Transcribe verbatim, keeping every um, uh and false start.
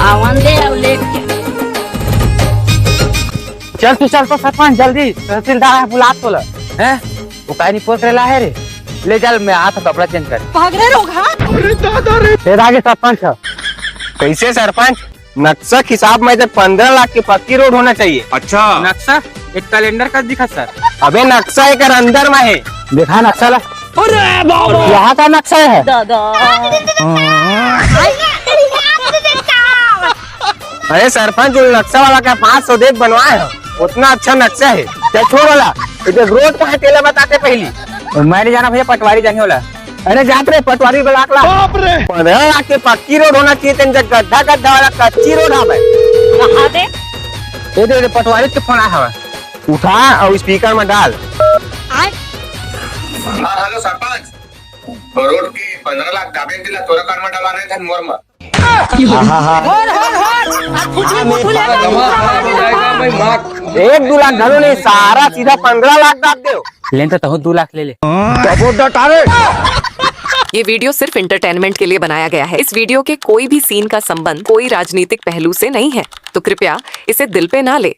आवन दे अउ लेके। चल तू, चल तो सरपंच, जल्दी तहसीलदार हे, बुला तोला। हैं? वो काहे नहीं पोत रेला है रे? ले चल, मैं आता कपड़ा चेंज कर। भाग रे रोगहा। तेरा आगे सरपंच है। कैसे सरपंच? नक्शा के हिसाब में इधर पंद्रह लाख की पक्की रोड होना चाहिए। अच्छा। नक्शा एक कैलेंडर का दिखा सर। अबे नक्शा एक अंदर में है। देखा नक्शा ला। अरे बाबा। यहाँ का नक्शा है। दादा। अरे सरपंच, जो नक्शा वाला का पाँच सौ देख बनवाए हैं, उतना अच्छा नक्शा है। चल छोड़ वाला, इधर रोड कहाँ तेला बताते पहली। मैं नहीं जाना भैया, पटवारी जाने वाला। अरे जात रे पटवारी ब्लॉक ला। बाप रे। पंद्रह लाख के पक्की रोड होना चाहिए, तेन जग गड्ढा गड्ढा वाला कच्ची रोड हवे। कहाँ दे? ए दे, दे पटवारी के फोन आया हवे। उठा और स्पीकर में डाल। आय। हाँ, हेलो सरपंच। रोड के पंद्रह लाख दाबे दिला तोरा कार में डाला रहे थे मोर में। हर हर हर। आ फुटले फुटले। एक दो लाख घलो नहीं, सारा सीधा पंद्रह लाख दाब दे। लेन तो तहु दो लाख ले ले। ये वीडियो सिर्फ एंटरटेनमेंट के लिए बनाया गया है। इस वीडियो के कोई भी सीन का संबंध कोई राजनीतिक पहलू से नहीं है, तो कृपया इसे दिल पे ना ले।